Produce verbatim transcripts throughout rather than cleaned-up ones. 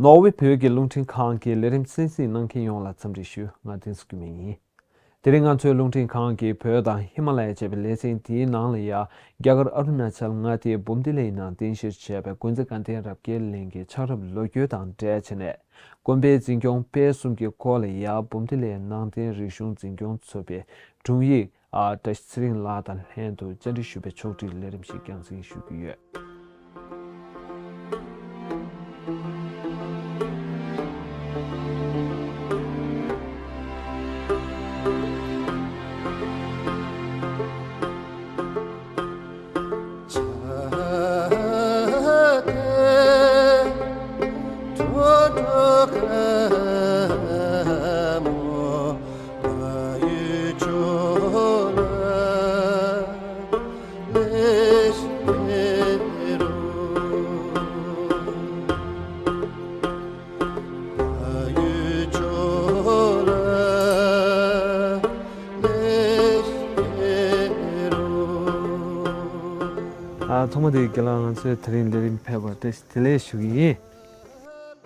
ནོར་ཝེ་བོད་ཀྱི་རླུང་འཕྲིན་ཁང་གི་ལས་རིམ་གསན་གཟིགས་གནང་མཁན་ཡོངས་ལ་འཚམས་འདྲི་ཞུ། ང་བསྟན་འཛིན་སྐྱིད་མེད་ཡིན། དེ་རིང་ང་ཚོའི་རླུང་འཕྲིན་ཁང་གིས་བོད་དང་ཧི་མ་ལ་ཡ་ཅེས་པའི་ལེ་ཚན་དེའི་ནང་ལ་ཡ། རྒྱ་གར་ཨ་རུ་ན་ཅལ་མངའ་སྡེའི་བུམ་ཐི་ལའི་ནང་རྟེན་གཞིར་བྱས་པའི་དགོན་རྩེ་དགའ་ལྡན་རབ་རྒྱས་གླིང་གི་ཆགས་རབས་ལོ་རྒྱུས་དང་འབྲེལ་བྱས་ནས། དགོན་པའི་འཛིན་སྐྱོང་སྤེལ་གསུམ་གྱི་སྐོར་ལ་ཡ། བུམ་ཐི་ལའི་ནང་བསྟན་རིག་གཞུང་འཛིན་སྐྱོང་ཚོགས་པའི་དྲུང་ཡིག་ཨ། བཀྲ་ཤིས་ཚེ་རིང་ལགས་དང་ལྷན་དུ་བཅར་འདྲི་ཞུ་བའི་ཕྱོགས་སྒྲིག་ལས་རིམ་ཞིག་རྒྱང་སྲིང་ཞུ་གི་ཡོད། ཨ། ཐོག་མ་དེ་རྒན་ལགས་ང་ཚོའི་དེ་རིང་ལས་རིམ་ཕེབས་པར་བཀྲ་ཤིས་བདེ་ལེགས་ཞུ་གི་ཡིན།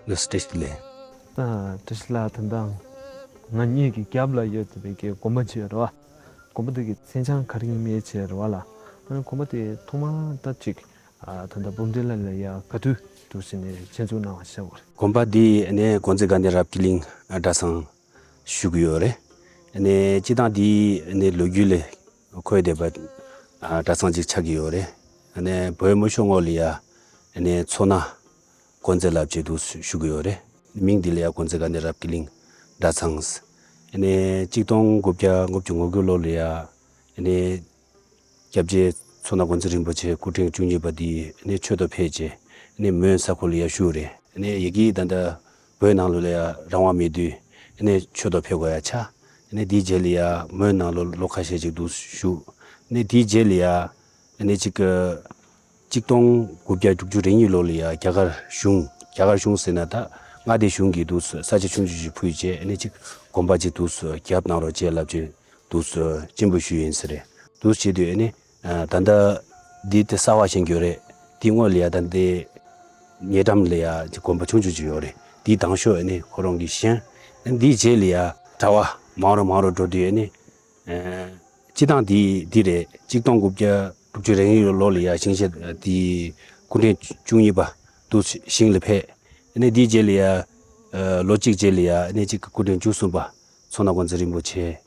ལགས་སོ། བཀྲ་ཤིས་བདེ་ལེགས། ད་བཀྲ་ཤིས་ལགས་ད་ལྟ་ང་གཉིས་ཀྱི་རྒྱབ་ལ་ཡོད་བསྡད་པའི་གི་དགོན་པ་ཅིག་ཡོད་རེད་བ། དགོན་པ་དེ་གི་མཚན་བྱང་ག་རེ་ཡིན་མིན་ཅིག་ཡོད་རེད་བ་ལ། ཨ་ནི་དགོན་པ་དེ་ཐོག་མར་ད་ཅིག་ཨ། ད་ལྟ་བུམ་ཐི་ལའི་ལ་ཡ་ག་དུས་འདུག་ཟེར་ནས་ཆེད་འཛུགས་གནང་བ་ཤེས་དགོས་རེད། དགོན་པ་འདི་ནི་དགོན་རྩེ་དགའ་ལྡན་རབ་རྒྱས་གླིང་གྲྭ་ཚང་ཞུ་གི་ཡོད་རེད། ནི་སྤྱིར་བཏང་འདི་ནི་ལོ་རྒྱུས་ལ་འཁོད་བསྡད་པ་གྲྭ་ཚང་ཅིག་ཆགས་ཀྱི་ཡོད་རེད། ནི་བོད་མི་ཤོག་ངོས་ལ་ཡ་ནི་མཚོ་སྣ་དགོན་རྩེ་ལབ་ཅིག་འདུག་ཞུ་གི་ཡོད་རེད། མིང་འདི་ལ་ཡ་དགོན་རྩེ་དགའ་ལྡན་རབ་རྒྱས་གླིང་གྲྭ་ཚང་། ནི་གཅིག་སྟོང་དགུ་བརྒྱ་ལྔ་བཅུ་ང་དགུ་ལོ་ལ་ཡ་ནི་སྐྱབས་རྗེ་མཚོ་སྣ་དགོན་རྩེ་རིན་པོ་ཆེ་སྐུ་ཕྲེང་བཅུ་གཉིས་པ་འདི་ནི་ཆོས་ཐོག་ཕེབས་རྗེས་ནི་མོན་ས་ཁུལ་ལ་ཡ་བཞུགས་རེད། ནི་ཡ་གི་ད་ལྟ་བོད་ནང་ལོགས་ལ་ཡ་རང་དབང་མེད་དུས་ནི་ཆོས་ཐོག་ཕེབས་དགོས་ཡ་ཆགས། ནི་དེའི་རྗེས་ལ་ཡ་མོན་ནང་ལོགས་ལོ་ཁ་ཤས་ཅིག་འདུག་བཞུགས། ནི་དེའི་རྗེས་ལ་ཡ་ནི་ཅིག་གཅིག་སྟོང་དགུ་བརྒྱ་དྲུག་ཅུ་རེ་གཉིས་ལོ་ལ་ཡ་རྒྱ་གར་གཞུང་། རྒྱ་གར་གཞུང་ཟེར་ན་ད་མངའ་སྡེ་གཞུང་གིས་འདུག་ས་ཆ་ཆུང་ཆུང་ཞིག་ཕུལ་རྗེས་ནི་ཅིག་དགོན་པ་ཅིག་འདུག་རྒྱབ་གནང་རོགས་བྱས་ལབ་ཅིག་འདུག་སྤྱན་འབུལ་ཞུས་ཡིན་ས་རེད། འདུག་བྱེད་དུས་ནི་ད་ལྟ་འདི་དེ་གསར་བ་བཞེངས་ཀྱི་ཡོད་རེད། དེ་སྔོན་ལ་ཡ་ད་ལྟའི་ཉེ་འགྲམ་ལ་ཡ་དགོན་པ་ཆུང་ཆུང་ཅིག་ཡོད་རེད། དེའི་དང་ཤོག་ནི་ཁོ་རང་གིས་བཞེངས། འདིའི་རྗེས་ལ་ཡ་གྲྭ་པ་མང་རུ་མང་རུ་འགྲོ་དུས་ནི། ཨ། སྤྱིར་བཏང་འདི་འདི་རེད། གཅིག་སྟོང་དགུ་བརྒྱ་དྲུག་ཅུ་རེ་གཉིས་ལོ་ལ་ཡ་ཞིང་གཤེགས་འདི་སྐུ་ཕྲེང་བཅུ་གཉིས་པ་འདུག་ཞིང་ལ་ཕེབས། ནས་འདིའི་རྗེས་ལ་ཡ་ལོ་གཅིག་རྗེས་ལ་ཡ་ནས་གཅིག་སྐུ་ཕྲེང་བཅུ་གསུམ་པ་མཚོ་སྣ་དགོན་རྩེ་རིན་པོ་ཆེ་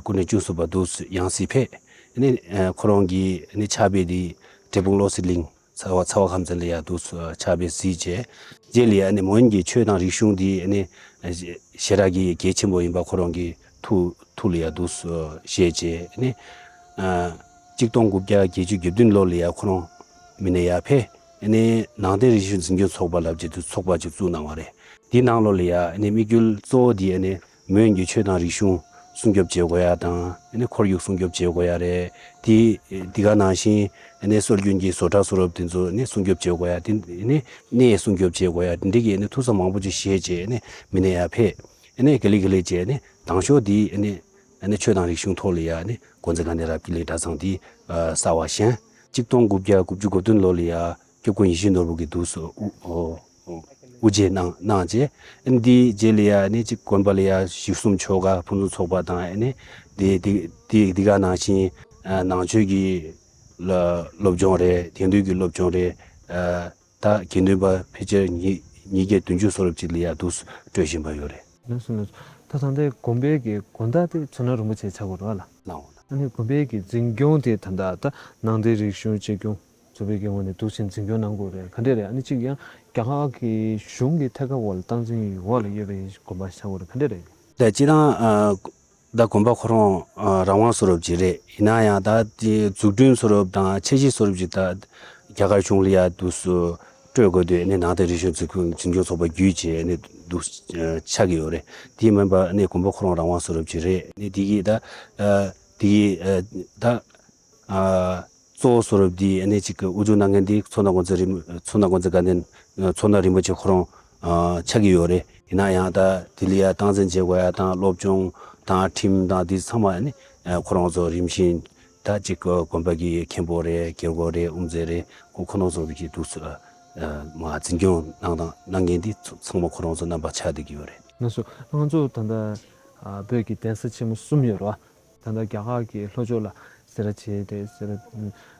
སྐུ་ཕྲེང་བཅུ་གསུམ་པ་འདུག་ཡང་སྲིད་ཕེབས། ནས་ཁོ་རང་གི་ནས་ཕྱག་དཔེ་འདི་འབྲས་སྤུངས་བློ་གསལ་གླིང་ཚ་བ་ཚ་བ་ཁམས་ཚན་ལ་ཡ་འདུག་ཕྱག་དཔེ་གཟིགས་རྗེས་རྗེས་ལ་ཡ་ནས་མོན་གྱི་ཆོས་དང་རིག་གཞུང་འདི་ནས་ཞེ་དྲག་གི་གལ་ཆེན་པོ་ཡིན་པ་ཁོ་རང་གི་ཐུགས་ཐུགས་ལ་ཡ་འདུག་བཞེས་རྗེས་ནས་གཅིག་སྟོང་དགུ་བརྒྱ་བརྒྱད་ཅུ་གྱ་བདུན་ལོ་ལ་ཡ་ཁོ་རང་མི་ནས་ཡར་ཕེབས་ནས་ནང་བསྟན་རིག་གཞུང་འཛིན་སྐྱོང་ཚོགས་པ་ལབ་ཅིག་ཏུ་ཚོགས་པ་ཅིག་བཙུགས་གནང་བ་རེད། དེའི་ནང་ལོགས་ལ་ཡ་ནས་དམིགས་ཡུལ་གཙོ་བོ་དེ་ནས་མོན་གྱི་ཆོས་དང་རིག་གཞུང་སྲུང་སྐྱོབ་བྱེད་དགོས་ཡ་དང་ནས་ཁོར་ཡུག་སྲུང་སྐྱོབ་བྱེད་དགོས་ཡ་རེད། དེ་དེ་ག་ནང་བཞིན་ནས་སྲོལ་རྒྱུན་གྱི་བཟོ་གྲྭ་བཟོ་འདྲ་དེ་ཚོ་ནས་སྲུང་སྐྱོབ་བྱེད་དགོས་ཡ་དེ་ནས་གནས་སྲུང་སྐྱོབ་བྱེད་དགོས་ཡ་དེ་འདྲ་གི་ནས་ཐུགས་བསམ་མང་པོ་ཅིག་བཞེས་རྗེས་ནས་མི་ནས་ཡར་ཕེབས། ནས་ག་ལེ་ག་ལེ་བྱས་ནས་དང་ཤོག་དེ་ནས་ནས་ཆོས་དང་རིག་གཞུང་ཐོག་ལ་ཡ་ནས་དགོན་རྩེ་དགའ་ལྡན་རབ་རྒྱས་གླིང་གྲྭ་ཚང་དེ་གསར་བ་བཞེངས། གཅིག་སྟོང་དགུ་བརྒྱ་དགུ་བཅུ་གོ་བདུན་ལོ་ལ་ཡ་སྐྱབས་མགོན་ཡིད་བཞིན་ནོར་བུ་གིས་འདུག་སེ་དབུ་འབྱེད་གནང་གནང་རྗེས་ཨ་ནི་འདིའི་རྗེས་ལ་ཡ་ཨ་ནི་གཅིག་དགོན་པ་ལ་ཡ་གཞི་གསུམ་ཆོས་སྒར་ཕུན་སུམ་ཚོགས་པ་དང་ཨ་ནི་འདི་འདི་འདི་འདི་ག་ནང་བཞིན་ནང་ཆོས་ཀྱི་སློབ་སྦྱོང་རེད། དེང་དུས་ཀྱི་སློབ་སྦྱོང་རེད། ད་དགེ་འདུན་པ་ཕལ་ཆེར་ཉིས་ཉིས་བརྒྱ་བདུན་ཅུ་སོ་རབ་ཅིག་ལ་ཡ་འདུག་སྤྲོད་བཞིན་པ་ཡོད་རེད། ལགས་སོ་ལགས་སོ། ད་ད་ལྟའི་དགོན་པའི་གི་དགོན་བདག་དེ་མཚོ་སྣ་རིན་པོ་ཆེ་ཆགས་ཀྱི་ཡོད་རེད་བ་ལགས། ལགས་འོང་། ཨ་ནི་དགོན་པའི་གི་འཛིན་སྐྱོང་དེ་ད་ལྟ་ད་ནང་བསྟན་རིག་གཞུང་གཅེས་སྐྱོང་ཚོགས་པའི་གི་ངོས་ནས་འདུག་སེ་འཛིན་སྐྱོང་གནང་དགོས་རེད། ག་འདྲས་རེད། ཨ་ནི་གཅིག་ཡང་རྒྱ་གར་གི་གཞུང་གི་ཐད་ཀ་འོག་ལ་སྟངས་འཛིན་འོག་ལ་ཡོད་པའི་དགོན་པ་ཆགས་ཀྱི་ཡོད་རེད། ག་འདྲས་རེད། ད་སྤྱིར་བཏང་ཨ་ད་དགོན་པ་ཁོ་རང་ཨ་རང་དབང་སོ་རབ་ཅིག་རེད། ཡིན་ན་ཡང་ད་དེ་འཛུགས་སྐྲུན་སོ་རབ་དང་འཆར་གཞི་སོ་རབ་ཅིག་ད་རྒྱ་གར་གཞུང་ལ་ཡ་འདུག་སེ་སྤྲོད་དགོས་དུས་ཨ་ནི་ནང་བསྟན་རིག་གཞུང་འཛིན་སྐྱོང་འཛིན་སྐྱོང་ཚོགས་པ་བརྒྱུད་བྱས་ཨ་ནི་འདུག་ཆགས་ཀྱི་ཡོད་རེད། དེ་མིན་པ་ཨ་ནི་དགོན་པ་ཁོ་རང་རང་དབང་སོ་རབ་ཅིག་རེད། ཨ་ནི་དེ་གི་ད་ཨ་དེ་གི་ཨ་ད་ཨ་གཙོ་བོ་སོ་རབ་དེ་ཨ་ནི་གཅིག་གི་དབུ་བཞུགས་གནང་མཁན་དེ་མཚོ་སྣ་དགོན་རྩེ་རིན་མཚོ་སྣ་དགོན་རྩེ་དགའ་ལྡན་མཚོ་སྣ་རིན་པོ་ཆེ་ཁོ་རང་ཨ་ཆགས་ཀྱི་ཡོད་རེད། ཡིན་ན་ཡང་ད་དེ་ལ་ཡ་སྟངས་འཛིན་བྱེད་དགོས་ཡ་དང་སློབ་སྦྱོང་དང་ཁྲིམས་དང་དེ་ཚང་མ་ཨ་ནི་ཁོ་རང་ཚོ་རིམ་བཞིན་ད་གཅིག་གི་དགོན་པ་གི་མཁན་པོ་རེད། དགེ་སློང་རེད། དབུ་མཛད་རེད། ཁོ་ཁོ་རང་ཚོ་གི་འདུག་སེ་ མ་འཛིན་སྐྱོང་གནང་དང་གནང་མཁན་འདི་ཚང་མ་ཁོ་རང་ཚོ་རྣམ་པ་ཆགས་བསྡད་ཀྱི་ཡོད་རེད། ལགས་སོ། ང་ཚོ་ད་ལྟ་ཨ་བོད་ཀྱི་གདན་ས་ཆེན་མོ་གསུམ་ཡོད་རེད་བ། ད་ལྟ་རྒྱ་གར་གྱི་ལྷོ་ཕྱོགས་ལ་སེ་ར་བྱེས་རེད། སེ་ར་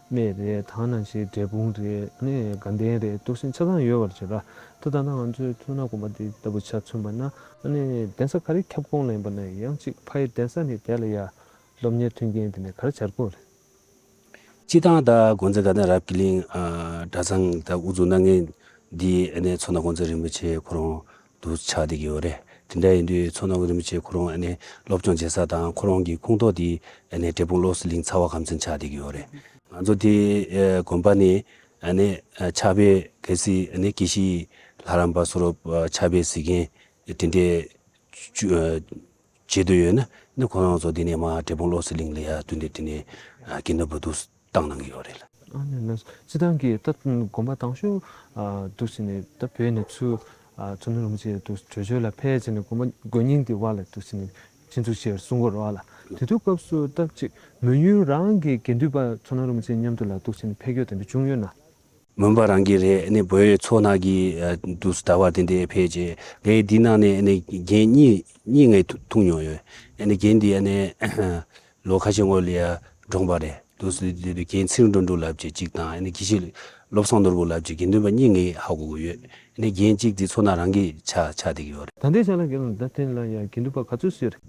སྨད་རེད། ད་ནང་བཞིན་འབྲས་སྤུངས་རེད། ཨ་ནི་དགའ་ལྡན་རེད། འདུག་སེ་ཆ་ཚང་ཡོད་པ་རེད་ར། ད་ད་ལྟ་ང་ཚོའི་མཚོ་སྣ་དགོན་པ་འདི་ལྟ་བུ་ཆ་མཚོན་པ་ན་ཨ་ནི་གདན་ས་ག་རེ་ཁྱབ་ཁོངས་ལ་ཡིན་པ་ན་ཡང་ཅིག་ཕ་ཡི་གདན་ས་ནས་དེ་ལ་ཡ་སློབ་གཉེར་མཐུན་རྐྱེན་དེ་ནས་ག་རེ་བྱ་དགོས་རེད། སྤྱིར་བཏང་ད་དགོན་རྩེ་དགའ་ལྡན་རབ་རྒྱས་གླིང་ཨ་གྲྭ་ཚང་ད་དབུ་འཛུགས་གནང་མཁན་འདི་ཨ་ནི་མཚོ་སྣ་དགོན་རྩེ་རིན་པོ་ཆེ་ཁོ་རང་དུ་ཆགས་བསྡད་ཀྱི་ཡོད་རེད། དེ་འདྲ་ཡིན་དུས་མཚོ་སྣ་དགོན་རིན་པོ་ཆེ་ཁོ་རང་ཨ་ནི་སློབ་སྦྱོང་བྱེད་ས་དང་ཁོ་རང་གི་ཁོངས་གཏོགས་འདི་ཨ་ནི་འབྲས་སྤུངས་བློ་གསལ་གླིང་ཚ་བ་ཁམས་ཚན་ཆགས་བསྡད་ཀྱི་ཡོད་རེད། ང་ཚོ་དེ་ཨ་དགོན་པ་ནས་ཨ་ནི་ཕྱག་དཔེ་གལ་སྲིད་ཨ་ནི་དགེ་བཤེས་ལྷ་རམས་པ་བཟོ་འདྲ་ཕྱག་དཔེ་གཟིགས་མཁན་དེ་འདྲའི་བྱེད་འདོད་ཡོད་ན་ནི་ཁོ་རང་ཚོ་འདི་ནས་མར་འབྲས་སྤུངས་བློ་གསལ་གླིང་ལ་ཡར་བསྟུན་ཏེ་དེ་ནས་དགེ་འདུན་པ་འདུ་བཏང་གནང་གི་ཡོད་རེད་ལ། ཨ་ནི་ལགས་སོ། སྤྱིར་བཏང་གི་ད་དགོན་པ་དང་ཤོས་འདུག་ཟེར་ནས་ད་བོད་ནས་ཚུར་མཚོ་སྣ་རིན་པོ་ཆེ་འདུག་བྲོས་བྱོལ་ལ་ཕེབས་བྱས་ནས་དགོན་པ་དགོན་རྙིང་དེ་བར་ལ་འདུག་ཟེར་ནས་ཆེད་འཛུགས་བྱས་གསུང་གི་རེད་བ་ལ། དེ་དུས་སྐབས་སུ་ད་ཅིག་མོན་ཡུལ་རང་གི་དགེ་འདུན་པ་མཚོ་སྣ་རིན་པོ་ཆེ་མཉམ་དུ་ལ་འདུག་ཟེར་ནས་ཕེབས་རྒྱུ་དེ་འདྲ་བྱུང་ཡོད་ན། མོན་པ་རང་གི་རེད། ཨ་ནི་བོད་མཚོ་སྣ་གི་ཨ་འདུག་ཟླ་བ་དེ་འདྲའི་ཕེབས་རྗེས་ངས་འདི་ནང་ནས་ཨ་ནི་རྒན་གཉིས་གཉིས་ངས་ཐུག་ཐུག་མྱོང་ཡོད། ཨ་ནི་རྒན་འདི་ཨ་ནི་ལོ་ཁ་ཤས་སྔོན་ལ་ཡ་གྲོངས་པ་རེད། འདུག་ཟེར་དུས་རྒན་ཚེ་རིང་དོན་གྲུབ་ལབ་ཅིག་གཅིག་དང་ཨ་ནི་དགེ་བཤེས་བློ་བཟང་ནོར་བུ་ལབ་ཅིག་དགེ་འདུན་པ་གཉིས་ངས་ཧ་གོ་གི་ཡོད། ཨ་ནི་རྒན་གཅིག་འདི་མཚོ་སྣ་རང་གི་ཆགས་ཆགས་བསྡད་ཀྱི་ཡོད་རེད། ད་ལྟའི་ཆ་ལ་རྒན་ལགས་ད་ཐེངས་ལ་ཡ་དགེ་འདུན་པ་ག་ཚོད་ཙམ་ཡོད་རེད།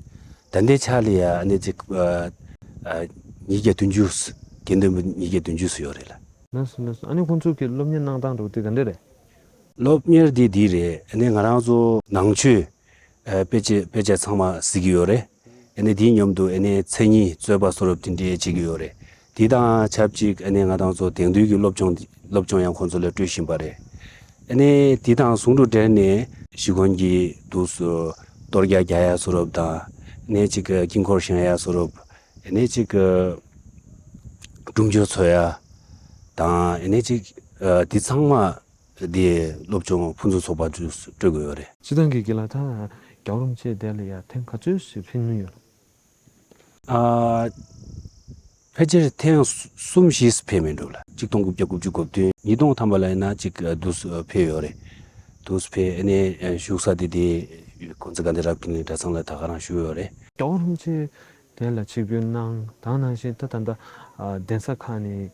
ད་ལྟའི་ཆ་ལ་ཡ་ཨ་ནི་ཅིག་ཨ་ཨ་ཉིས་བརྒྱ་བདུན་ཅུ། དགེ་འདུན་པ་ཉིས་བརྒྱ་བདུན་ཅུ་ཙམ་ཡོད་རེད་ལ། ལགས་སོ་ལགས་སོ། ཨ་ནི་ཁོང་ཚོ་གི་སློབ་གཉེར་གནང་སྟངས་འདྲ་བོ་དེ་ག་འདྲ་རེད། སློབ་གཉེར་དེ་འདི་རེད། ཨ་ནི་ང་རང་ཚོ་ནང་ཆོས་ཨ་དཔེ་ཆ་དཔེ་ཆ་ཚང་མ་གཟིགས་ཀྱི་ཡོད་རེད། ཨ་ནི་དེའི་མཉམ་དུ་ཨ་ནི་མཚན་ཉིད་རྩོད་པ་བཟོ་འདྲ་དེ་འདྲའི་བྱེད་ཀྱི་ཡོད་རེད། དེ་དང་ཆབས་ཅིག་ཨ་ནི་ང་རང་ཚོ་དེང་དུས་ཀྱི་སློབ་སྦྱོང་སློབ་སྦྱོང་ཡང་ཁོང་ཚོ་ལ་སྤྲོད་བཞིན་པ་རེད། ཨ་ནི་དེ་དང་ཟུང་དུ་འབྲེལ་ནས་གཞིས་དགོན་གྱི་དུས་སུ་གཏོར་རྒྱག་རྒྱག་ཡ་བཟོ་འདྲ་དང་ཨ་ནི་ཅིག་དཀྱིལ་འཁོར་བཞེངས་ཡ་བཟོ་འདྲ། ཨ་ནི་ཅིག་སྒྲུབ་མཆོད་འཚོགས་ཡ་དང་ཨ་ནི་ཅིག་དེ་ཚང་མ་དེ་སློབ་སྦྱོང་ཕུན་སུམ་ཚོགས་པ་ཅིག་སྤྲོད་དགོས་ཡོད་རེད། སྤྱིར་བཏང་གི་དགེ་ལགས་ད་རྒྱལ་བ་རིན་པོ་ཆེ་དེ་ལ་ཡ་ཐེངས་ག་ཚོད་ཞིག་ཕེབས་མྱོང་ཡོད། ཨ་ཕལ་ཆེར་ཐེངས་གསུམ་བཞི་ཕེབས་མེད་འགྲོ་ལ། གཅིག་སྟོང་དགུ་བརྒྱ་དགུ་བཅུ་གོ་བདུན། ཉིས་སྟོང་ཐམ་པ་ལ་ཡིན་ན་གཅིག་འདུག་སེ་ཕེབས་ཡོད་རེད། འདུག་སེ་ཕེབས་ཨ་ནི་བཞུགས་ས་དེ་དེ་དགོན་རྩེ་དགའ་ལྡན་རབ་རྒྱས་གླིང་གྲྭ་ཚང་ལ་ད་ག་རང་བཞུགས་ཡོད་རེད། རྒྱལ་བ་རིན་པོ་ཆེ་དེ་ལ་ཆིབས་བསྒྱུར་གནང་དང་ནང་བཞིན་ད་ད་ལྟ་གདན་ས་ཁག་ནས་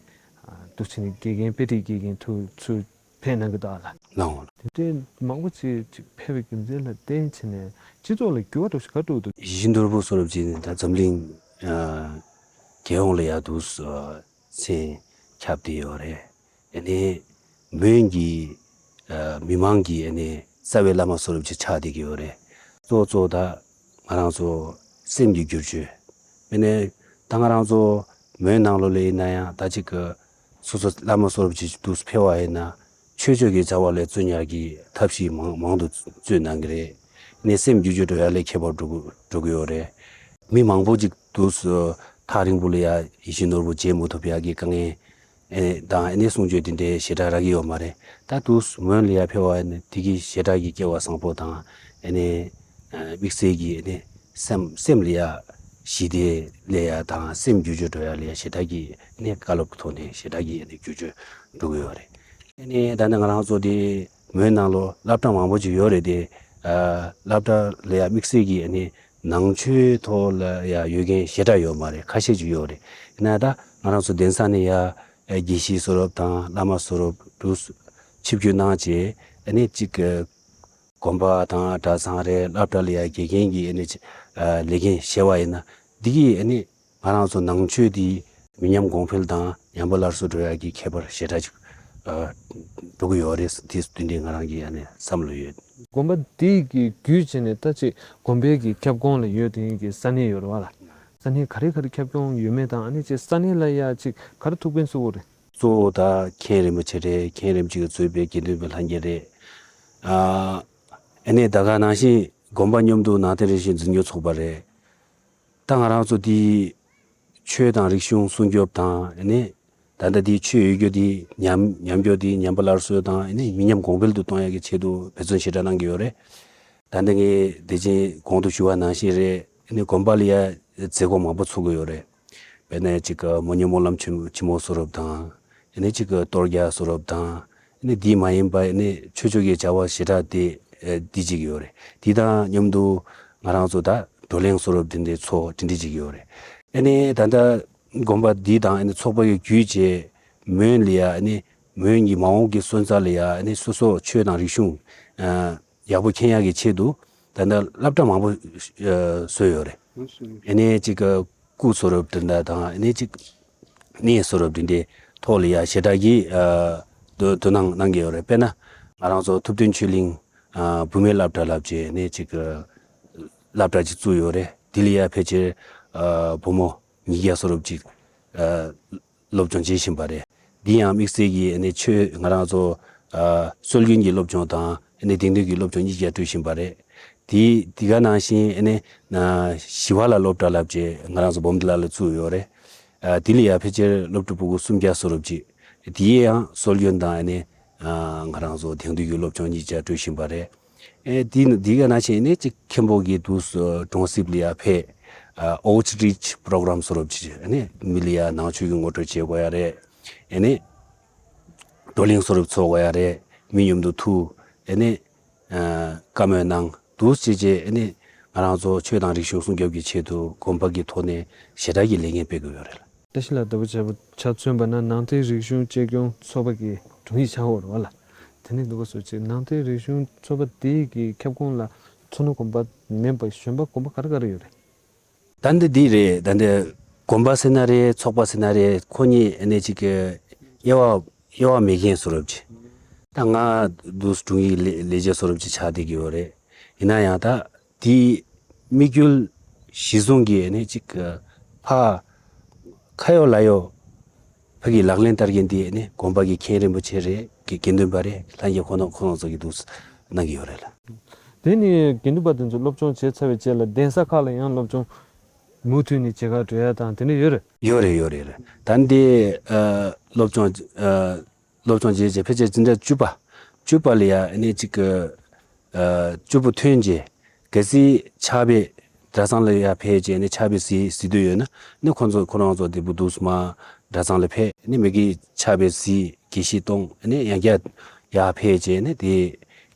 འདུག་སེ་ནས་དགེ་རྒན་དཔེ་ཁྲིད་དགེ་རྒན་ཐུགས་ཚུར་ཕེབས་གནང་གི་འདུག་ལ། ལའོ། དེ་འདྲའི་མང་པོ་ཅིག་ཅིག་ཕེབས་པའི་རྒྱུ་མཚན་ལ་བརྟེན་བྱས་ནས་སྤྱི་ཚོགས་ལ་འགྱུར་བ་འགྲོ་ཞིག་ག་འགྲོ་འདུག་ཡིད་བཞིན་ནོར་བུ་བཟོ་འདྲ་ཅིག་ནི་ད་འཛམ་གླིང་ཨ་རྒྱལ་ཡོངས་ལ་ཡ་འདུག་སེ་མཚན་ཁྱབ་བསྡད་ཡོད་རེད། ཨ་ནི་མོན་གྱི་ཨ་མི་མང་གི་ཨ་ནི་རྩ་བའི་བླ་མ་བཟོ་འདྲ་ཅིག་ཆགས་བསྡད་ཀྱི་ཡོད་རེད། གཙོ་བོ་གཙོ་བོ་ད་ང་རང་ཚོ་སེམས་ཀྱི་བསྒྱུར་བཅོས། དཔེར་ན་ད་ང་རང་ཚོ་མོན་ནང་ལོགས་ལ་ཡིན་ན་ཡང་ད་ཅིག་གི་སོ་སོ་བླ་མ་བཟོ་འདྲ་ཅིག་འདུག་སེ་ཕེབས་པ་ཡིན་ན་ཆོས་ཕྱོགས་ཀྱི་བྱ་བ་ལ་བརྩོན་ཡག་གི་ཐབས་ཤེས་མང་མང་དུ་བརྩོན་གནང་གི་རེད། ཨ་ནི་སེམས་བསྒྱུར་བཅོས་འགྲོ་ཡ་ལ་ཁྱད་པར་འགྲོ་གི་འགྲོ་གི་ཡོད་རེད། མི་མང་པོ་ཅིག་འདུག་སེ་ཐག་རིང་པོ་ལ་ཡ་ཡིད་བཞིན་ནོར་བུ་མཇལ་མི་ཐུབ་ཡག་གི་དཀའ་ངལ་ཨེ་དང་ཨ་ནི་གསུང་ཆོས་དེ་འདྲའི་ཞེ་དྲག་རག་གི་ཡོད་མ་རེད། ད་འདུག་སེ་མོན་ལ་ཡ་ཕེབས་པ་ཨ་ནི་དེ་གི་ཞེ་དྲག་གི་སྐལ་བ་བཟང་པོ་དང་ཨ་ནི་ཨ་དམིགས་བསལ་གྱི་ཨ་ནི་སེམས་སེམས་ལ་ཡ་ཞི་བདེ་སླེབས་ཡ་དང་སེམས་བསྒྱུར་བཅོས་འགྲོ་ཡ་ལ་ཡ་ཞེ་དྲག་གི་ཨ་ནི་བཀའ་སློབ་ཀྱི་ཐོག་ནས་ཞེ་དྲག་གི་ཨ་ནི་བསྒྱུར་བཅོས་འགྲོ་གི་ཡོད་རེད། ཨ་ནི་ད་ནི་ང་རང་ཚོ་དེ་མོན་ནང་ལོགས་སློབ་གྲྭ་མང་པོ་ཅིག་ཡོད་རེད་དེ། ཨ་སློབ་གྲྭ་ལ་ཡ་དམིགས་བསལ་གྱི་ཨ་ནི་ནང་ཆོས་ཐོག་ལ་ཡ་ཡོད་མཁན་ཞེ་དྲག་ཡོད་མ་རེད། ཁ་ཤས་ཅིག་ཡོད་རེད། ཡིན་ན་ད་ང་རང་ཚོ་གདན་ས་ནས་ཡ་དགེ་བཤེས་བཟོ་འདྲ་དང་བླ་མ་བཟོ་འདྲ་འདུག་སེ་ཆིབས་བསྒྱུར་གནང་བྱས་ཨ་ནི་གཅིག་གི་དགོན་པ་དང་གྲྭ་ཚང་རེད། སློབ་གྲྭ་ལ་ཡ་དགེ་རྒན་གྱི་ཨ་ནི་ཨ་ལས་འགན་བཞེས་པ་ཡིན་ན་འདི་གིས་ཨ་ནི་ང་རང་ཚོ་ནང་ཆོས་འདི་མི་ཉམས་གོང་འཕེལ་དང་ཉམས་པ་སླར་གསོ་འགྲོ་ཡག་གི་ཁྱད་པར་ཞེ་དྲག་ཅིག་ཨ་འགྲོ་གི་ཡོད་རེད། དེ་དེ་འདྲའི་ང་རང་གི་ཨ་ནི་བསམ་བློ་ཡོད། དགོན་པ་འདི་གི་བརྒྱུད་བྱས་ནས་ད་ཅིག་དགོན་པའི་གི་ཁྱབ་ཁོངས་ལ་ཡོད་དེ་གི་ས་གནས་ཡོད་རེད་བ་ལ། ས་གནས་ག་རེ་ག་རེ་ཁྱབ་ཁོངས་ཡོད་མེད་དང་ཨ་ནི་ཅིག་ས་གནས་ལ་ཡ་ཅིག་ག་རེ་ཐུགས་ཕན་གསོས་ཀྱི་ཡོད་རེད། གཙོ་བོ་ད་མཁན་རིན་པོ་ཆེ་རེད། མཁན་རིན་པོ་ཆེ་གིས་གཙོས་པའི་དགེ་འདུན་པའི་ལྷན་རྒྱས་རེད། ཨ་ཨ་ནི་ད་ག་ནང་བཞིན་དགོན་པ་མཉམ་དུ་ནང་བསྟན་རིག་གཞུང་འཛིན་སྐྱོང་ཚོགས་པ་རེད། ད་ང་རང་ཚོ་འདི་ཆོས་དང་རིག་གཞུང་སྲུང་སྐྱོབ་དང་ཨ་ནི་ད་ལྟ་འདི་ཆོས་ཡོད་རྒྱུ་འདི་ཉམས་ཉམས་རྒྱུ་འདི་ཉམས་པ་སླར་གསོ་དང་ཨ་ནི་མི་ཉམས་གོང་འཕེལ་དུ་གཏོང་ཡག་གི་ཆེད་དུ་འབད་བརྩོན་ཞེ་དྲག་གནང་གི་ཡོད་རེད། ད་ལྟ་ངས་དེ་བཞིན་གོང་དུ་ཞུ་བ་ནང་བཞིན་རེད། ཨ་ནི་དགོན་པ་ལ་ཡ་མཛད་སྒོ་མང་པོ་ཚོགས་ཀྱི་ཡོད་རེད། དཔེར་ན་གཅིག་གི་མོ་ཉི་སྨོན་ལམ་ཆེན་ཆེན་མོ་བཟོ་འདྲ་དང་ཨ་ནི་གཅིག་གི་གཏོར་རྒྱག་བཟོ་འདྲ་དང་། ནི་འདི་མ་ཡིན་པ་ནི་ཆོས་ཕྱོགས་ཀྱི་བྱ་བ་ཞེ་དྲག་དེ་ཨེ་འདི་བྱེད་ཀྱི་ཡོད་རེད། འདི་དང་མཉམ་དུ་ང་རང་ཚོ་ད་བགྲོ་གླེང་བཟོ་འདྲ་འདི་འདྲའི་ཚོགས་འདི་འདྲ་བྱེད་ཀྱི་ཡོད་རེད། ཨ་ནི་ད་ལྟ་དགོན་པ་འདི་དང་ཨ་ནི་ཚོགས་པ་ཡི་བརྒྱུད་བྱས་མོན་ལ་ཡ་ཨ་ནི་མོན་གྱི་མ་འོངས་ཀྱི་སོན་རྩ་ལ་ཡ་ཨ་ནི་སོ་སོ་ཆོས་དང་རིག་གཞུང་ཨ་ཡག་པོ་མཁྱེན་ཡག་གི་ཆེད་དུ་ད་ལྟ་སློབ་གྲྭ་མང་པོ་ཨ་བཟོས་ཡོད་རེད། ཨ་ནི་གཅིག་གི་སྐུ་གསོལ་རས་འདི་འདྲ་དང་ཨ་ནི་གཅིག་གནས་གསོལ་རས་འདི་འདྲའི་ཐོག་ལ་ཡ་ཞེ་དྲག་གི་ཨ་དོ་དོ་སྣང་གནང་གི་ཡོད་རེད། དཔེར་ན་ང་རང་ཚོ་ཐུབ་བསྟན་ཆོས་གླིང་ཨ་བུད་མེད་སློབ་གྲྭ་ལབ་བྱས་ཨ་ནི་གཅིག་གི་སློབ་གྲྭ་ཅིག་བཙུགས་ཡོད་རེད། འདི་ལ་ཡ་ཕལ་ཆེར་ཨ་བུ་མོ་ཉིས་བརྒྱ་བཟོ་འདྲ་ཅིག་ཨ་སློབ་སྦྱོང་བྱེད་བཞིན་པ་རེད། འདི་ཡང་དམིགས་བསལ་གྱི་ཨ་ནི་ཆོས་ང་རང་ཚོ་ཨ་སྲོལ་རྒྱུན་གྱི་སློབ་སྦྱོང་དང་ཨ་ནི་དེང་དུས་ཀྱི་སློབ་སྦྱོང་གཉིས་ཀ་སྤྲོད་བཞིན་པ་རེད། དེ་དེ་ག་ནང་བཞིན་ཨ་ནི་ཨ་ཞི་བ་ལྷ་སློབ་གྲྭ་ལབ་བྱས་ང་རང་ཚོ་སྦོམ་ལ་ལ་བཙུགས་ཡོད་རེད། ཨ་དེ་ལ་ཡ་ཕལ་ཆེར་སློབ་ཕྲུག་ཕྲུ་གུ་སུམ་བརྒྱ་བཟོ་འདྲ་ཅིག་དེ་ཡང་སྲོལ་རྒྱུན་དང་ཨ་ནི་ཨ་ང་རང་ཚོ་དེང་དུས་ཀྱི་སློབ་སྦྱོང་གཉིས་ཀ་སྤྲོད་བཞིན་པ་རེད། ཨེ་དེ་དེ་ག་ནང་བཞིན་ཨ་ནི་གཅིག་མཁན་པོ་གི་འདུག་གྲོང་གསེབ་ལ་ཡ་ཕེབས་ཨ་Outreach Program་བཟོ་འདྲ་ཅིག་ཨ་ནི་མི་ལ་ཡ་ནང་ཆོས་ཀྱི་ངོ་སྤྲོད་བྱེད་དགོས་ཡ་རེད། ཨ་ནི་བགྲོ་གླེང་བཟོ་འདྲ་ཚོགས་དགོས་ཡ་རེད། མི་མཉམ་དུ་ཐུག་ཨ་ནི་ཨ་བཀའ་མོལ་གནང་འདུག་བྱས་བྱས་ཨ་ནི་ང་རང་ཚོ་ཆོས་དང་རིག་གཞུང་སྲུང་སྐྱོབ་ཀྱི་ཆེད་དུ་དགོན་པ་གི་ཐོག་ནས་ཞེ་དྲག་གི་ལས་འགན་སྤེལ་དགོས་ཡོད་རེད་ལ། བཀྲ་ཤིས་ལགས་ལྟ་བུ་བྱས་པ་ཆ་མཚོན་པ་ན་ནང་བསྟན་རིག་གཞུང་གཅེས་སྐྱོང་ཚོགས་པ་གི་དྲུང་ཡིག་ཆགས་ཡོད་རེད་བ་ལ། དེ་ནས་འདུག་ག་སོ་ཅིག་ནང་བསྟན་རིག་གཞུང་ཚོགས་པ་དེ་གི་ཁྱབ་ཁོངས་ལ་མཚོ་སྣ་དགོན་པ་མིན་པ་གཞན་པ་དགོན་པ་ག་རེ་ག་རེ་ཡོད་རེད། ད་འདི་འདི་རེད། ད་འདི་དགོན་པ་ཟེར་ན་རེད། ཚོགས་པ་ཟེར་ན་རེད། ཁོ་གཉིས་ཨ་ནི་གཅིག་གི་དབྱེ་བ་དབྱེ་བ་མེད་མཁན་བཟོ་འདྲ་ཅིག་ད་ང་འདུག་དྲུང་ཡིག་ལས་ལས་བྱེད་བཟོ་འདྲ་ཅིག་ཆགས་བསྡད་ཀྱི་ཡོད་རེད། ཡིན་ན་ཡང་ད་དེའི་དམིགས་ཡུལ་གཞི་བཟུང་གིས་ཨ་ནི་གཅིག་གི་ཕ་ཁ་ཡོད་ལག་ཡོད་ཕ་གི་ལག་ལེན་བསྟར་མཁན་དེ་ཨ་ནི་དགོན་པ་གི་མཁན་རིན་པོ་ཆེ་རེད། དགེ་དགེ་འདུན་པ་རེད། ལྷན་རྒྱས་ཁོ་ན་ཁོ་རང་ཚོ་གི་འདུག་གནང་གི་ཡོད་རེད་ལ། དེ་ནི་དགེ་འདུན་པ་དེ་ཚོ་སློབ་སྦྱོང་བྱས་ཚར་བའི་རྗེས་ལ་གདན་ས་ཁག་ལ་ཡང་སློབ་སྦྱོང་མུ་མཐུད་ནས་བྱེད་གར་འགྲོ་ཡ་དང་དེ་འདྲ་ཡོད་རེད། ཡོད་རེད་ཡོད་རེད་རེད། ད་འདི་ཨ་སློབ་སྦྱོང་ཨ་སློབ་སྦྱོང་བྱས་རྗེས་ཕལ་ཆེར་འཛིན་གྲྭ་བཅུ་པ་བཅུ་པ་ལ་ཡ་ཨ་ནི་གཅིག་གི་ཨ་བཅུ་པ་ཐོན་རྗེས་གལ་སྲིད་ཕྱག་དཔེ་གྲྭ་ཚང་ལ་ཡ་ཕེབས་རྗེས་ཨ་ནི་ཕྱག་དཔེ་གཟིགས་གཟིགས་འདོད་ཡོད་ན་ཨ་ནི་ཁོང་ཚོ་ཁོ་རང་ཚོ་དེ་བུ་འདུག་སེ་མར་གྲྭ་ཚང་ལ་ཕེབས་ཨ་ནི་མ་གི་ཕྱག་དཔེ་གཟིགས་དགེ་བཤེས་གཏོང་ཨ་ནི་ཡང་བསྐྱར་ཡར་ཕེབས་རྗེས་ཨ་ནི་དེ་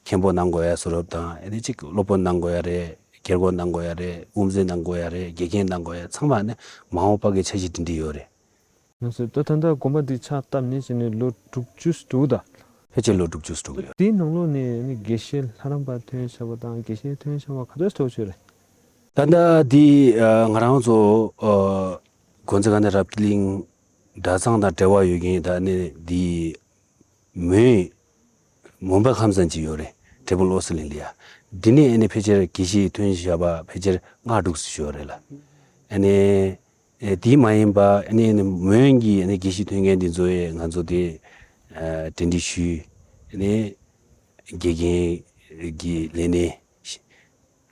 མཁན་པོ་གནང་དགོས་ཡ་བཟོ་འདྲ་དང་ཨ་ནི་གཅིག་སློབ་དཔོན་གནང་དགོས་ཡ་རེད། རྒྱལ་སྒོ་གནང་དགོས་ཡ་རེད། དབུ་མཛད་གནང་དགོས་ཡ་རེད། དགེ་རྒན་གནང་དགོས་ཡ་ཚང་མ་ཨ་ནི་མ་འོངས་པ་གི་འཆར་གཞི་འདི་འདྲ་ཡོད་རེད། ཡང་སྲིད་ད་ད་ལྟ་དགོན་པ་འདི་ཕྱག་བཏབ་ནས་བྱས་ནས་ལོ་དྲུག་ཅུ་འགྲོ་གི་ད། ཕལ་ཆེར་ལོ་དྲུག་ཅུ་འགྲོ་གི་ཡོད། དེའི་ནང་ལོགས་ནས་ནི་དགེ་བཤེས་ལྷ་རམས་པ་ཐོན་བཞག་པ་དང་དགེ་བཤེས་ཐོན་བཞག་པ་ག་ཚོད་འགྲོ་ཆོད་རེད། ད་ལྟ་འདི་ཨ་ང་རང་ཚོ་ཨ་དགོན་རྩེ་དགའ་ལྡན་རབ་རྒྱས་གླིང་གྲྭ་ཚང་དང་འབྲེལ་བ་ཡོད་མཁན་ད་ནི་འདི་མོན་མོན་པ་ཁམས་ཚན་ཅིག་ཡོད་རེད། བགྲེས་པོ་བློ་གསལ་གླིང་ལ་ཡ། འདི་ནས་ཨ་ནི་ཕལ་ཆེར་དགེ་བཤེས་ཐོན་བཞག་པ་ཕལ་ཆེར་ལྔ་དྲུག་ཙམ་ཡོད་རེད་ལ། ཨ་ནི་ཨེ་དེ་མ་ཡིན་པ་ཨ་ནི་མོན་གྱི་ཨ་ནི་དགེ་བཤེས་ཐོན་མཁན་འདི་ཚོ་ཡས་ང་ཚོ་དེ་ཨ་གྲ་སྒྲིག་ཞུས། ཨ་ནི་དགེ་རྒན་གྱི་ལས་གནས་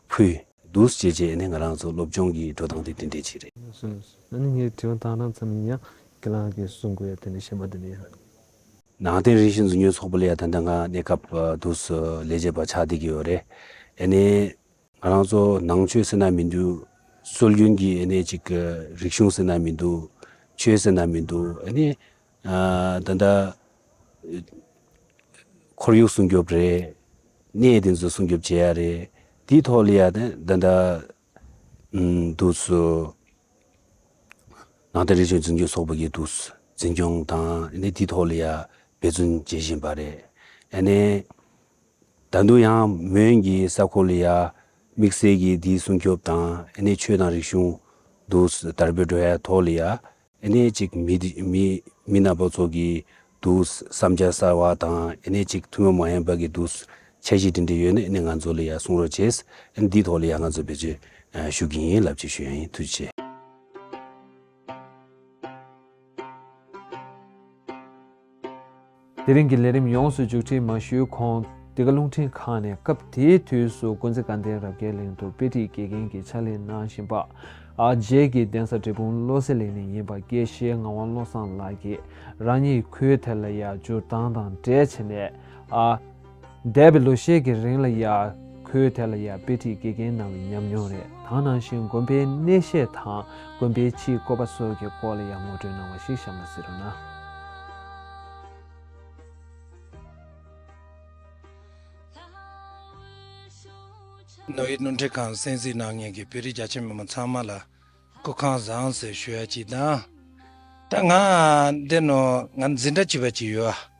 ཕུལ་འདུག་བྱས་བྱས་ཨ་ནི་ང་རང་ཚོ་སློབ་སྦྱོང་གི་འགྲོ་སྟངས་དེ་དེ་འདྲས་ཅིག་རེད། ཨ་ནི་ངའི་དྲི་བ་དང་རང་ཙམ་ཡིན་ཡང་ཁྱེད་རང་གིས་གསུང་དགོས་ཡ་དེ་ནི་གཞན་པ་དེ་ནི་ཡོད། ནང་བསྟན་རིག་གཞུང་འཛིན་སྐྱོང་ཚོགས་པ་ལ་ཡ་ད་ལྟ་ང་གནས་སྐབས་འདུག་སེ་ལས་བྱེད་པ་ཆགས་བསྡད་ཀྱི་ཡོད་རེད། ཨ་ནི་ང་རང་ཚོ་ནང་ཆོས་ཟེར་ན་མི་འདུག་སྲོལ་རྒྱུན་གྱི་ཨ་ནི་ཅིག་རིག་གཞུང་ཟེར་ན་མི་འདུག་ཆོས་ཟེར་ན་མི་འདུག་ཨ་ནི་ཨ་ད་ལྟ་ཁོར་ཡུག་སྲུང་སྐྱོབ་རེད། གནས་དེ་ཚོ་སྲུང་སྐྱོབ་བྱེད་ཡ་རེད། དེའི་ཐོག་ལ་ཡ་ད་ད་ལྟ་འདུག་སེ་ནང་བསྟན་རིག་གཞུང་འཛིན་སྐྱོང་ཚོགས་པ་གིས་འདུག་སེ་འཛིན་སྐྱོང་དང་ཨ་ནི་དེའི་ཐོག་ལ་ཡ་འབད་བརྩོན་བྱེད་བཞིན་པ་རེད། ཨ་ནི་ད་དུང་ཡང་མོན་གྱི་ས་ཁུལ་ལ་ཡ་དམིགས་བསལ་གྱི་དེའི་སྲུང་སྐྱོབ་དང་ཨ་ནི་ཆོས་དང་རིག་གཞུང་འདུག་སེ་དར་སྤེལ་འགྲོ་ཡ་ཐོག་ལ་ཡ་ཨ་ནི་ཅིག་མི་དེ་མི་མི་སྣ་པ་ཚོ་གི་འདུག་སེ་བསམ་འཆར་གསར་བ་དང་ཨ་ནི་ཅིག་ཐུན་མོང་མ་ཡིན་པ་གི་འདུག་སེ་འཆར་གཞི་དེ་འདྲ་ཡོད་ན་ཨ་ནི་ང་ཚོ་ལ་ཡ་གསུང་རོགས་བྱས། ཨ་ནི་འདིའི་ཐོག་ལ་ཡ་ང་ཚོ་བེད་སྤྱོད་ཞུ་གི་ཡིན་ལབ་ཅིག་ཞུ་ཡ་ཡིན། ཐུགས་རྗེ་ཆེ། དེ་རིང་གི་ལས་རིམ་ཡོངས་སུ་མཇུག་སྒྲིལ་མ་ཞུས་གོང་འདི་ག་རླུང་འཕྲིན་ཁང་ནས་སྐབས་དེའི་དུས་སུ་དགོན་རྩེ་དགའ་ལྡན་རབ་རྒྱས་གླིང་དུ་དཔེ་ཁྲིད་དགེ་རྒན་གྱི་ཕྱག་ལས་གནང་བཞིན་པ། ཨ་རྗེ་གི་གདན་ས་འབྲས་སྤུངས་བློ་གསལ་གླིང་ནས་ཡིན་པ་དགེ་བཤེས་ངག་དབང་བློ་བཟང་ལགས་ཀྱིས་རང་ཉིད་ཁུལ་དེ་ལ་ཡ་འཇུག་སྟངས་དང་འབྲེལ་བྱས་ནས་ཨ། འདས་པའི་ལོ་ཤས་ཀྱི་རིང་ལ་ཡ་ཁུལ་དེ་ལ་ཡ་དཔེ་ཁྲིད་དགེ་རྒན་གནང་བའི་ཉམས་མྱོང་རེད། དེ་ནང་བཞིན་དགོན་པའི་གནས་བཤད་དང་དགོན་པའི་ཕྱིའི་བཀོད་པ་སོགས་ཀྱི་སྐོར་ལ་ཡ་ངོ་སྤྲོད་གནང་བ་ཞིག་གཤམ་ལ་གཟིགས་རོགས་གནང་། ནོ་ཡི་སྣོན་འཕྲི་ཁང་གསན་གཟིགས་གནང་མཁན་གྱི་བོད་རིགས་རྒྱ་ཆེ་མི་མང་ཚང་མ་ལ་སྐུ་ཁམས་བཟང་ཟེར་ཞུ་ཡ་གཅིག་དང་། ད་ང་འདི་ནོ་ང་འཛིན་གྲྭ་གཅིག་པ་གཅིག་ཡོད་ཨ།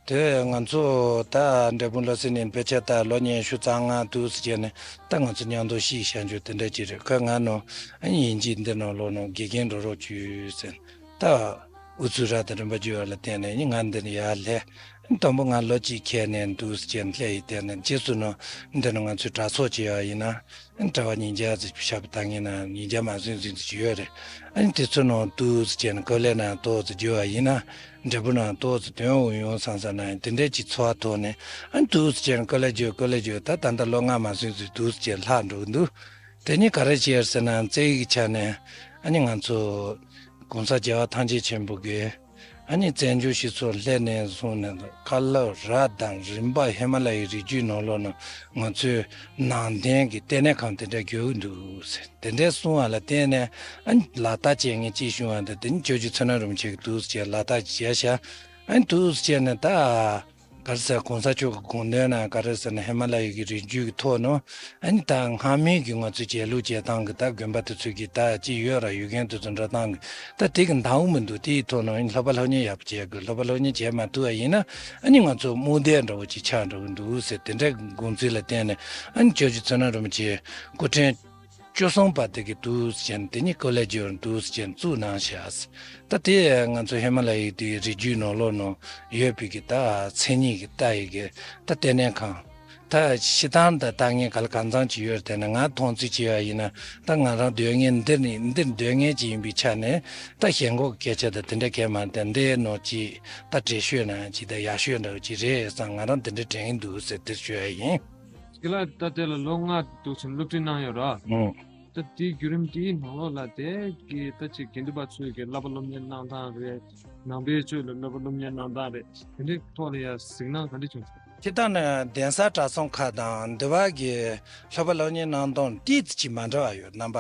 དེ་ང་ཚོ་ད་འབྲས་སྤུངས་བློ་གསལ་གླིང་དཔེ་ཆ་ལྟ་ལོ་ཉི་ཤུ་རྩ་ལྔ་འདུག་ཟེར་བྱས་ནས་ད་ང་ཚོ་མཉམ་དུ་ཤི་ཤ་འཇུ་དེ་འདྲ་ཅིག་རེད། ཁ་ང་ནོ་ཨ་ཡིན་གཅིག་འདི་ནོ་ལོ་ནོ་དགེ་རྒན་འགྲོ་རོགས་བྱོས་ཟེར། ད་ཨུ་ཚུགས་ར་དང་རིམ་པ་བརྒྱུད་པ་ལ་བརྟེན་ནས་ང་འདི་ནས་ཡར་སླེབས། དང་པོ་ང་ལོ་གཅིག་ཁྱེར་ནས་འདུག་ཟེར་བྱས་ནས་སླེབས་ཡི་བརྟེན་ནས་རྗེས་སུ་ནོ་འདི་ནོ་ང་ཚོའི་གྲྭ་ཚོགས་བྱས་པ་ཡིན་ན། ཨ་ནི་གྲྭ་པ་ཉིས་བརྒྱ་ཙམ་ཞབས་བཏང་ངེས་ན་ཉིས་བརྒྱ་མ་ཟིན་ཟིན་ཙམ་ཡོད་རེད། ཨ་ནི་དེ་ཚོ་ནང་ཏོག་ཙམ་བྱས་ན་ཀོ་ལེ་ནང་ཏོག་ཙམ་བརྒྱུད་པ་ཡིན་ན་འབྲས་སྤུངས་ནང་ཏོག་ཙམ་དོན་འོང་ཡོང་བསམ་བསམ་ན་ཡང་དེ་འདྲའི་ཅིག་ཚོར་བ་ཐོག་ནས་ཨ་ནི་ཏོག་ཙམ་བྱས་ན་ཀོ་ལེ་བརྒྱུད་ཀོ་ལེ་བརྒྱུད་ད་ད་ལྟ་ལོ་ལྔ་མ་ཟིན་ཙམ་ཏོག་ཙམ་བྱས་ལྷག་འགྲོ་གི་འདུག་དེ་ནི་ག་རེ་བྱས་ཟེར་ན་རྩེ་ཡིག་ཆ་ནས་ཨ་ནི་ང་ཚོ་གོང་ས་རྒྱལ་བ་ཐམས་ཅད་མཁྱེན་པ་གིས། ཨ་ནི་བཙན་བྱོལ་སྤྱི་ཚོགས་སླེབས་ནས་བཟུང་ནས་ཁ་ལག་ར་དང་རིམ་པ་ཧི་མ་ལ་ཡའི་རི་རྒྱུད་ནང་ལོགས་ན་ང་ཚོའི་ནང་བསྟན་གྱི་ལྟེ་གནས་ཁང་དེ་འདྲ་རྒྱག་གི་འདུག་ཟེར་དེ་འདྲའི་གསུང་བ་ལ་བརྟེན་ནས་ཨ་ནི་ལག་བསྟར་བྱེད་མཁན་ཅིག་བྱུང་བ་འདི་དེ་ནི་ཇོ་ཇོ་ཚེ་ན་རིན་པོ་ཆེ་གི་འདུག་ཟེར་ལག་བསྟར་བྱས་ཤག་ཨ་ནི་འདུག་ཟེར་ནས་ད། ག་རེ་ཟེར་གོང་ས་མཆོག་གི་དགོངས་དོན་ན་ག་རེ་ཟེར་ན་ཧི་མ་ལ་ཡའི་གི་རི་རྒྱུད་ཀྱི་ཐོག་ནང་ཨ་ནི་ད་སྔ་མའི་གི་ང་ཚོའི་རྒྱལ་གླུ་རྒྱལ་སྟངས་གི་ད་དགོན་པ་དེ་ཚོའི་གི་ད་ཅི་ཡོད་ར་ཡུལ་རྒན་དེ་ཚོ་འགྲོ་སྟངས་གི་ད་དེ་གི་འདང་མི་འདུག་དེའི་ཐོག་ནང་ཨ་ནི་ལྷག་པ་སློབ་གཉེར་ཡག་པོ་བྱས་དགོས། ལྷག་པ་སློབ་གཉེར་བྱས་མ་ཐུབ་པ་ཡིན་ན་ཨ་ནི་ང་ཚོ་རྨོངས་དད་འདྲ་བོ་ཅིག་ཆགས་འགྲོ་གི་འདུག་ཟེར་དེ་འདྲའི་དགོངས་ཚུལ་ལ་བརྟེན་ནས་ཨ་ནི་ཇོ་ཇོ་ཚེ་ན་རིན་པོ་ཆེ་སྐུ་ཕྲེང་བཅུ་གསུམ་པ་དེ་གི་འདུག་ཟེར་དེ་ཉིད་ཀོ་ལེ་ཇོར་འདུག་ཟེར་བཙུགས་གནང་ཤག་ད་དེ་ང་ཚོ་ཧི་མ་ལ་ཡའི་དེ་རི་རྒྱུད་ནང་ལོགས་ནང་ཡོད་པའི་གི་ད་མཚན་ཉིད་ཀྱི་ལྟ་ཡི་གི་ད་ལྟེ་གནས་ཁང་ད་ཤི་ཐང་ད་ལྟ་ངན་ག་ལ་གང་འཚམ་ཅིག་ཡོད་དེ་ན་ང་མཐོང་ཚུལ་བྱས་པ་ཡིན་ན་ད་ང་རང་སྡོད་མཁན་འདིར་ནི་འདིར་སྡོད་མཁན་ཅིག་ཡིན་པའི་ཆ་ནས་ད་ཞེན་ཁོག་གི་སྐད་ཆ་ད་དེ་འདྲ་གས་མ་དེ་འདྲའི་ནང་ཅིག་ད་བྲེལ་ཤོས་ན་ཅིག་ད་ཡག་ཤོས་འདྲ་བོ་ཅིག་རེད་བསམ་ང་རང་དེ་འདྲ་དྲན་གི་འདུག་ཟེར་དེ་ཞུ་ཡ་ཡིན། དེ་ལ་ད་དེ་ལ་ལོ་ལྔ་འདུག་ཅིང་སློབ་ཁྲིད་གནང་ཡོད་ར། ཨོ། ད་དེའི་བརྒྱུད་རིམ་དེའི་ནང་ལོགས་ལ་དེ་གི་ད་ཅིག་དགེ་འདུན་པ་ཚོས་ཀྱི་བསླབ་པ་སློབ་གཉེར་གནང་སྟངས་རེད། ནང་པའི་ཆོས་ལ་བསླབ་པ་སློབ་གཉེར་གནང་སྟངས་རེད། དེ་འདྲའི་ཐོག་ལ་ཡ་གཟིགས་སྣང་ག་འདྲ་བྱུང་སོང་། སྤྱིར་བཏང་ནས་གདན་ས་གྲྭ་ཚང་ཁག་དང་འདི་བ་གི་བསླབ་པ་སློབ་གཉེར་གནང་སྟངས་ཏོག་ཙམ་ཅིག་མ་འདྲ་བ་ཡོད་རྣམ་པ།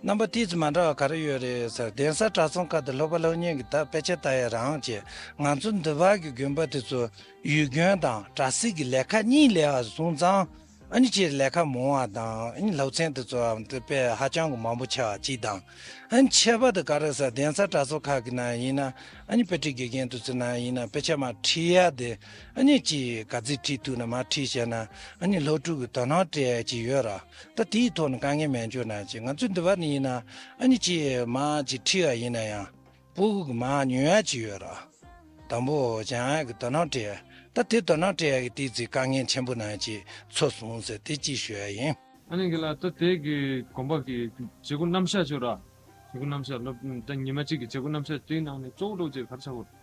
རྣམ་པ་ཏོག་ཙམ་མ་འདྲ་བ་ག་རེ་ཡོད་རེད་ཟེར་གདན་ས་གྲྭ་ཚང་ཁག་དེ་བསླབ་པ་སློབ་གཉེར་གྱི་ད་དཔེ་ཆ་ལྟ་ཡ་རང་བྱས་ང་ཚོ་འདི་བ་གི་དགོན་པ་དེ་ཚོ་ཡུལ་དགོན་དང་གྲྭ་སྲིད་ཀྱི་ལས་ཀ་གཉིས་ལས་བ་སོང་ཙང་ཨ་ནི་ཅིག་ལས་ཀ་མང་བ་དང་ཨ་ནི་སློབ་ཚན་དེ་ཚོའང་དེ་དཔེ་ཧ་ཅང་གི་མང་པོ་ཆགས་པ་གཅིག་དང་ཨ་ནི་ཁྱད་པར་དུ་ག་རེ་ཟེར་གདན་ས་གྲྭ་ཚང་ཁག་གི་ནང་ཡིན་ན་ཨ་ནི་དཔེ་ཁྲིད་དགེ་རྒན་དེ་ཚོའི་ནང་ཡིན་ན་དཔེ་ཆ་མར་ཁྲིད་ཡ་དེ་ཨ་ནི་ཅིག་ག་ཚོད་ཁྲིད་ཐུབ་ན་མར་ཁྲིད་བྱས་ན་ཨ་ནི་སློབ་ཕྲུག་གི་དོ་སྣང་སྤྲད་ཡ་ཅིག་ཡོད་ར། ད་དེའི་ཐོག་ནས་དཀའ་ངལ་མེད་འཇོག་ན་ཅིག་ང་ཚོའི་འདི་བ་ནས་ཡིན་ན་ཨ་ནི་ཅིག་མར་ཅིག་ཁྲིད་ཡ་ཡིན་ན་ཡང་། སྤུ་གུ་གི་མར་ཉོ་ཡ་ཅིག་ཡོད་ར། དང་པོ་སྦྱང་ཡ་གི་དོ་སྣང་སྤྲད་ཡ། ད་དེ་དོ་སྣང་སྤྲད་ཡ་གི་ཏོག་ཙམ་དཀའ་ངལ་ཆེན་པོ་ནང་ཅིག་ཚོར་སོང་ཟེར་དེ་ཅིག་ཞུ་ཡ་ཡིན། ཨ་ནི་གི་ལ་ད་དེ་གི་དགོན་པ་གི་བྱེད་སྒོ་རྣམ་གཞག་ཅིག་ཡོད་ར། བྱེད་སྒོ་རྣམ་གཞག་སློབ་ད་ཉི་མ་གཅིག་གི་བྱེད་སྒོ་རྣམ་གཞག་དེའི་ནང་ནས་གཙོ་བོ་འདྲ་བོ་ཅིག་ག་རེ་ཆགས་ཡོད།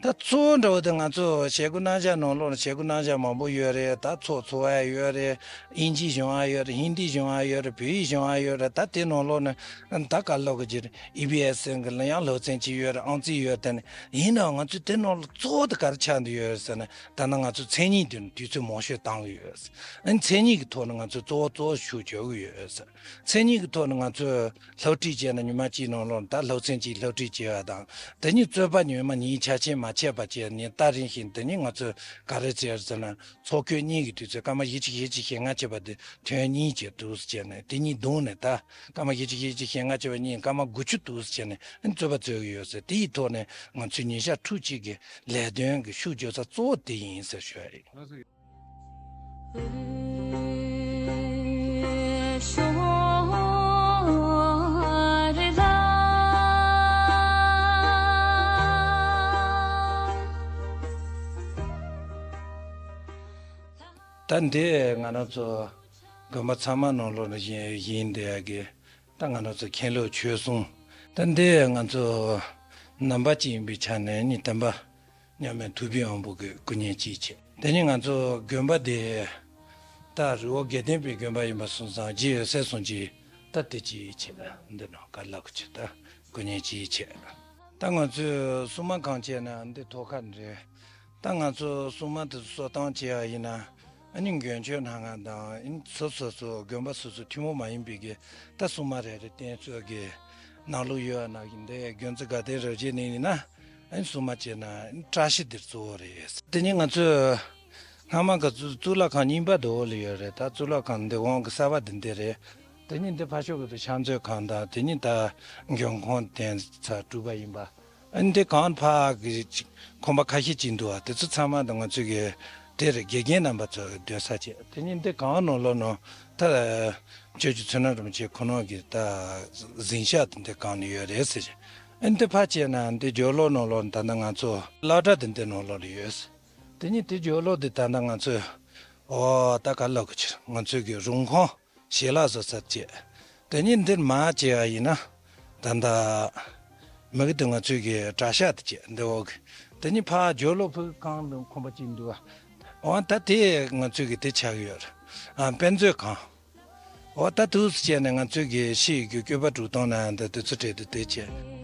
ད་གཙོ་བོ་འདྲ་བོ་དེ་ང་ཚོ་བྱེད་སྒོ་རྣམ་གཞག་ནང་ལོགས་ལ་བྱེད་སྒོ་རྣམ་གཞག་མང་པོ་ཡོད་རེད། ད་ཚོགས་འཚོགས་ཡ་ཡོད་རེད། དབྱིན་ཇིའི་གཞུང་ཡང་ཡོད་རེད། ཧིན་དིའི་གཞུང་ཡང་ཡོད་རེད། བོད་ཡིག་གཞུང་ཡང་ཡོད་རེད། ད་དེ་ནང་ལོགས་ནས་ད་ག་ལོག་གི་ཅིག་ཨི་བི་ཨེས་ཟེར་གི་ལ་ཡང་སློབ་ཚན་ཅིག་ཡོད་རེད། ཨང་རྩིས་ཡོད་དེ་ནས་ཡིན་ནའང་ང་ཚོས་དེ་ནང་ལ་གཙོ་བོ་དེ་ག་རེ་ཆགས་འདུག་ཡོད་ཟེར་ན་ད་ནང་ང་ཚོ་མཚན་ཉིད་དེ་ནས་དུས་ཚོད་མང་ཤོས་བཏང་གི་ཡོད། ཨ་ནི་མཚན་ཉིད་ཀྱི་ཐོག་ནས་ང་ཚོས་གཙོ་བོ་གཙོ་བོ་ཤུགས་རྒྱག་གི་ཡོད། མཚན་ཉིད་ཀྱི་ཐོག་ནས་ང་ཚོས་སློབ་ཁྲིད་བྱས་ན་ཉི་མ་གཅིག་ནང་ལོགས་ད་སློབ་ཚན་གཅིག་སློབ་ཁྲིད་བྱས་པ་དང་དེ་ཉིད་རྩོད་པ་ཉི་མ་གཉིས་ཆ་ཆེན་མ་ཆད་པ་བྱས་ནས་ད་རིང་བཞིན་དེ་ཉིད་ང་ཚོས་ག་རེ་བྱས་ཟེར་ན་ཚོགས་ཁྱོན་གཉིས་ཀྱི་དུས་ཚོད་སྐར་མ་བཞི་བཅུ་ཞེ་གཅིག་ཞེ་ལྔ་བྱས་པ་དེ་ཐེངས་གཉིས་བྱས་འདུག་ཟེར་བྱས་ནས་དེ་ཉིད་བསྡོམས་ནས་ད་སྐར་མ་བཞི་བཅུ་ཞེ་གཅིག་ཞེ་ལྔ་བྱས་པ་གཉིས་སྐར་མ་དགུ་བཅུ་འདུག་ཟེར་བྱས་ནས་རྩོད་པ་རྩོད་ཀྱི་ཡོད་ཟེར། དེ་ཡི་ཐོག་ནས་ང་ཚོས་ཉིན་ཞག་ཕྲུགས་གཅིག་གི་ལས་དོན་གྱི་ཤུགས་རྒྱག་ས་གཙོ་བོ་དེ་ཡིན་ཟེར་ཞུ་ཡ་ཡིན། ད་འདི་ང་རང་ཚོ་དགོན་པ་ཚང་མ་ནང་ལོགས་ལ་བཞིན་བཞིན་བསྡད་ཡ་གི་ད་ང་རང་ཚོ་མཁན་སློབ་ཆོས་གསུམ་ད་འདི་ང་ཚོ་རྣམ་པ་གཅིག་ཡིན་པའི་ཆ་ནས་ནི་བསྟན་པ་མཉམ་མེད་ཐུབ་པའི་དབང་པོ་གི་སྐུ་བརྙན་གཅིག་བྱས། དེ་ནི་ང་ཚོ་དགོན་པ་དེ་ད་རི་བོ་དགེ་ལྡན་པའི་དགོན་པ་ཡིན་པ་སོང་ཙང་རྗེ་ཡོད་སའི་སོང་ཅི་ད་དེ་གཅིག་བྱས། འདི་ནང་ག་ལ་གོ་ཆེ་ད་སྐུ་བརྙན་གཅིག་བྱས། ད་ང་ཚོས་སྲུང་མ་གང་བྱས་ན་འདི་ཐོག་ཁ་ནས་རེད། ད་ང་ཚོ་སྲུང་མ་དེ་ཚོ་གསོ་སྟངས་བྱས་པ་ཡིན་ན་ཨ་ནི་མགོན་ཆོས་སྣ་ལྔ་དང་ཨ་ནི་སོ་སོ་སོ་དགོན་པ་སོ་སོ་ཐུན་མོང་མ་ཡིན་པའི་གི་ད་སྲུང་མ་རེ་རེ་བསྟེན་ཚུལ་གི་ནང་ལོགས་ཡོད་ན་གི་འདི་དགོན་རྩེ་དགའ་ལྡན་རབ་རྒྱས་ནས་ཡིན་ན། ཨ་ནི་སྲུང་མ་བྱས་ན་ཨ་ནི་བཀྲ་ཤིས་འདིར་གཙོ་བོ་རེད། དེ་ནི་ང་ཚོས་ ཚང་མ་གི་གཙུག་གཙུག་ལག་ཁང་རྙིང་པ་དེ་འོག་ལ་ཡོད་རེད། ད་གཙུག་ལག་ཁང་འདི་དབང་གི་གསར་པ་འདི་འདི་རེད། དེ་ནས་འདི་ཕར་ཕྱོགས་ཀྱི་དུ་ཕྱག་མཛོད་ཁང་དང་། དེ་ནས་ད་མགོན་ཁང་དེ་ཚར་གྲུབ་པ་ཡིན་པ། ཨ་ནི་འདི་གང་ཕར་གི་ཁང་པ་ཁ་ཤས་ཅིག་འདུག་བ། དེ་ཚོ་ཚང་མ་ད་ང་ཚོའི་གི་དེ་རེད། དགེ་རྒན་རྣམ་པ་ཚོ་གི་སྡོད་ས་བྱས། དེ་ནས་འདི་གང་ནང་ལོགས་ནང་ད་ཆོས་ཀྱི་མཚོ་སྣ་རིན་པོ་ཆེ་ཁོ་ན་གི་ད་གཟིམ་ཤག་དེ་འདི་གང་ནས་ཡོད་རེད་ཟེར། ཨ་ནི་འདི་ཕར་བྱས་ན་འདི་སྦྱོར་ཀློག་ནང་ལོགས་ད་ལྟ་ང་ཚོ་སློབ་གྲྭ་དེ་འདི་ནང་ལོགས་ལ་ཡོད། དེ་ནས་དེ་སྦྱོར་ཀློག་དེ་ད་ལྟ་ང་ཚོས། ཨོ་ད་ག་ལབ་དགོས་ཕྱིར་ང་ཚོས་གི་རུང་ཁང་ཞལ་ལག་བཟོ་ས་བྱས། དེ་ནས་འདིར་མར་བྱས་པ་ཡིན་ན་ད་ལྟ་མི་གི་དེ་ང་ཚོས་གི་གྲྭ་ཤག་དེ་བྱས། འདི་འོག་གི་དེ་ནས་ཕར་སྦྱོར་ཀློག་ཕུག་ཁང་དུ་ཁང་པ་གཅིག་འདུག་བ། ཨོ་ད་དེ་ང་ཚོས་གི་དེ་ཆགས་ཡོད་རེད། ཨ་དཔེ་མཛོད་ཁང་། འོ་ད་དུས་སུ་བྱས་ནས་ང་ཚོས་གི་ཤེས་ཡོན་གྱི་སྤྱོད་པ་དྲུག་སྟོང་ན་འདི་དུས་ཚོད་བྲལ་དུ་དེ་བྱས།